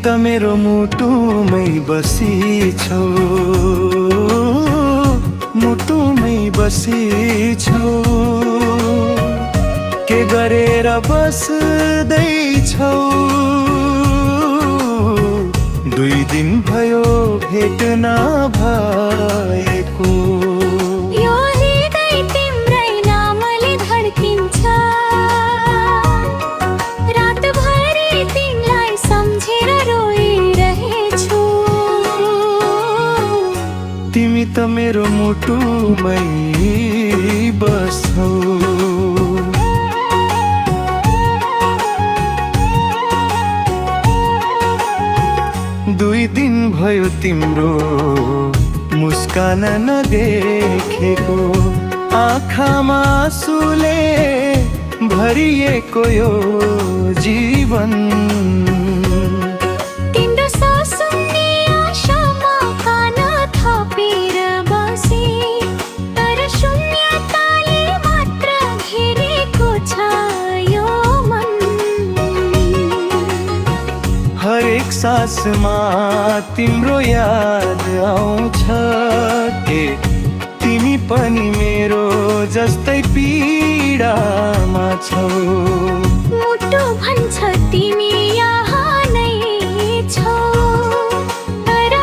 त मेरो मुटुमै बसिछौ, मुटुमै बसिछौ। के गरेर बस्दैछौ? 2 दिन भयो भेट नभएको। यो हृदय तिम्रै नामले धड्किन्छ, रातभरि तिमीलाई सम्झेर रोइरहेछु। तिमी त मेरो मुटुमै बस्छौ। 2 दिन भयो तिम्रो मुस्कान नदेखेको, आँखामा आँसुले भरिएको यो जीवन। तिम्रो सास सुन्ने आशामा कान थपेर बसे, तर शून्यताले मात्र घेरेको छ यो मन। हरेक सासमा तिम्रो याद आउँछ के? तिमी पनि मेरो जस्तै पीडामा छौ। मुटु भन्छ तिमी यहाँ नै छौ, तर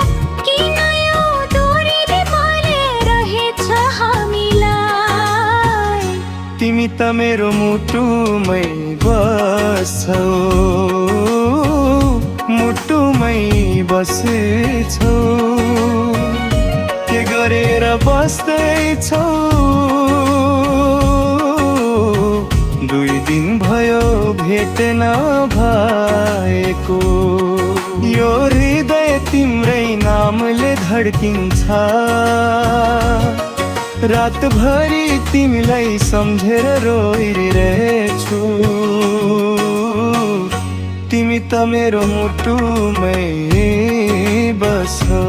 किन यो दूरीले माले रहेछ हामीलाई? तिमी त मेरो मुटुमै बस्छौ, मुटुमै बसेछौ। के गरेर बस्दैछौ? 2 दिन भयो भेट नभएको। यो हृदय तिम्रै नामले धड्किन्छ, रातभरि तिमीलाई सम्झेर रोइरहेछु। तिमी त मेरो मुटुमै बस्छौ।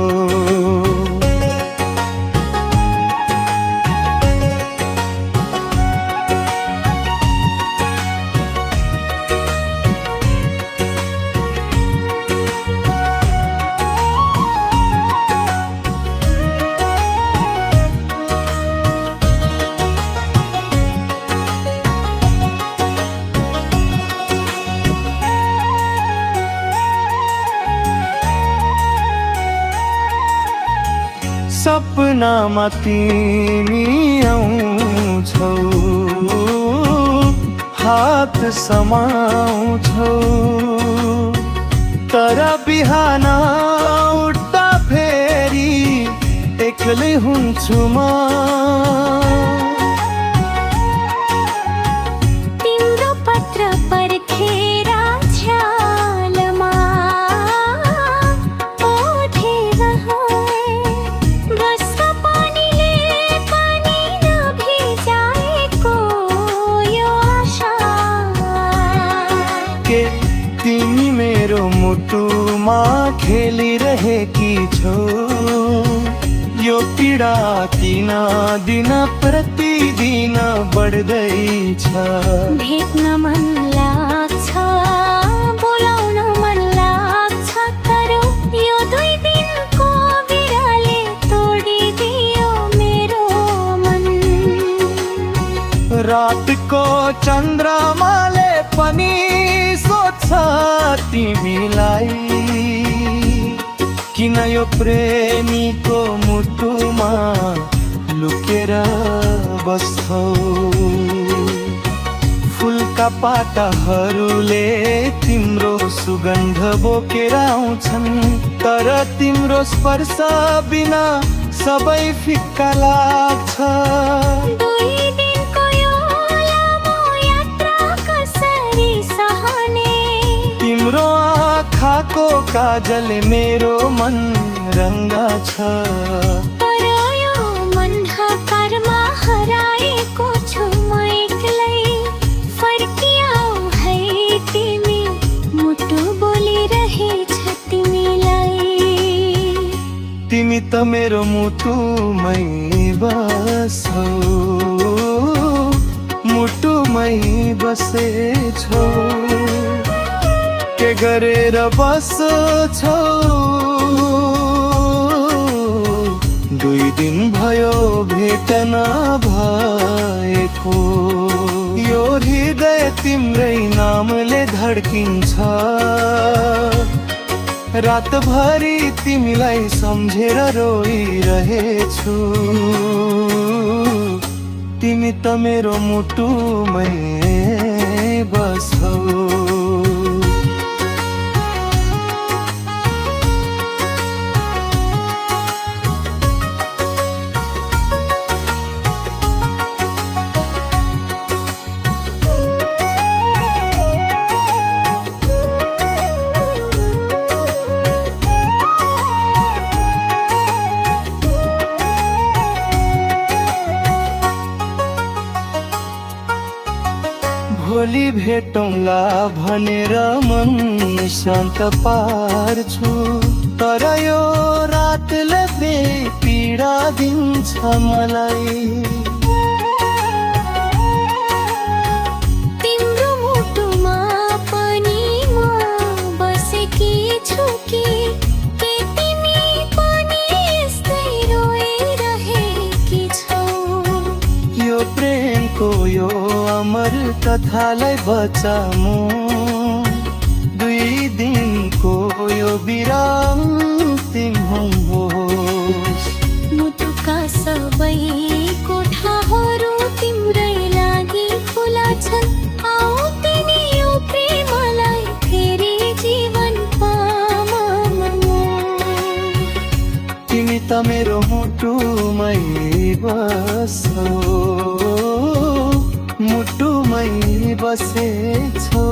सपनामा तिमी आउँछौ, हात समाउँछौ, तर बिहान उठ्दा फेरि एक्लै हुन्छु म। तिम्रो पत्र पर्खेर झ्यालमा ओढेर बसका पानीले पानी नभिजाएको यो आशा। के तिमी मेरो मुटुमा खेलिरहेकी छौ? यो पीडा किन दिन प्रतिदिन बढ्दैछ? भेट्न मन लाग्छ, बोलाउन मन लाग्छ, तर यो 2 दिनको बिराले तोडिदियो मेरो मन। रातको चन्द्रमाले पनि सोध्छ तिमीलाई, किन यो प्रेमीको मुटुमा लुकेर बस्छौ? फुलका पाताहरूले तिम्रो सुगन्ध बोकेर आउँछन्, तर तिम्रो स्पर्श बिना सबै फिक्का लाग्छ। 2 दिनको यो लामो यात्रा कसरी सहने? तिम्रो आँखाको काजल मेरो मन रङ्गाछ, तर यो मन हकारमा हराएको छु म एक्लै। फर्किआऊ है तिमी, मुटु बोलिरहेछ तिमीलाई। तिमी त मेरो मुटुमै बस्छौ, मुटुमै बसेछौ। के गरेर बस्छौ 2 दिन भयो भेट नभएको यो हृदय तिम्रै नामले धड्किन्छ रातभरि तिमीलाई सम्झेर रोइरहेछु तिमी त मेरो मुटुमै बसौ भोलि भेटौँला भनेर मन शान्त पार्छु तर यो रातले पीडा दिन्छ मलाई तिम्रो मुटुमा पनि म बसेकी छु कि तिमी पनि यस्तै रोइरहेकी छौ यो प्रेमको यो अमर कथालाई बचामु 2 दिनको यो विराम तिम्रो होस् मुटुका सबै कोठाहरू तिम्रै लागि खुला छन् आऊ तिमी यो प्रेमलाई फेरि जीवन पाऊ तिमी त मेरो मुटुमै बसौ मुटुमै बसेछौ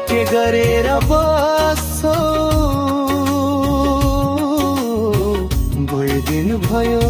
के गरेर बस्छौ 2 दिन भयो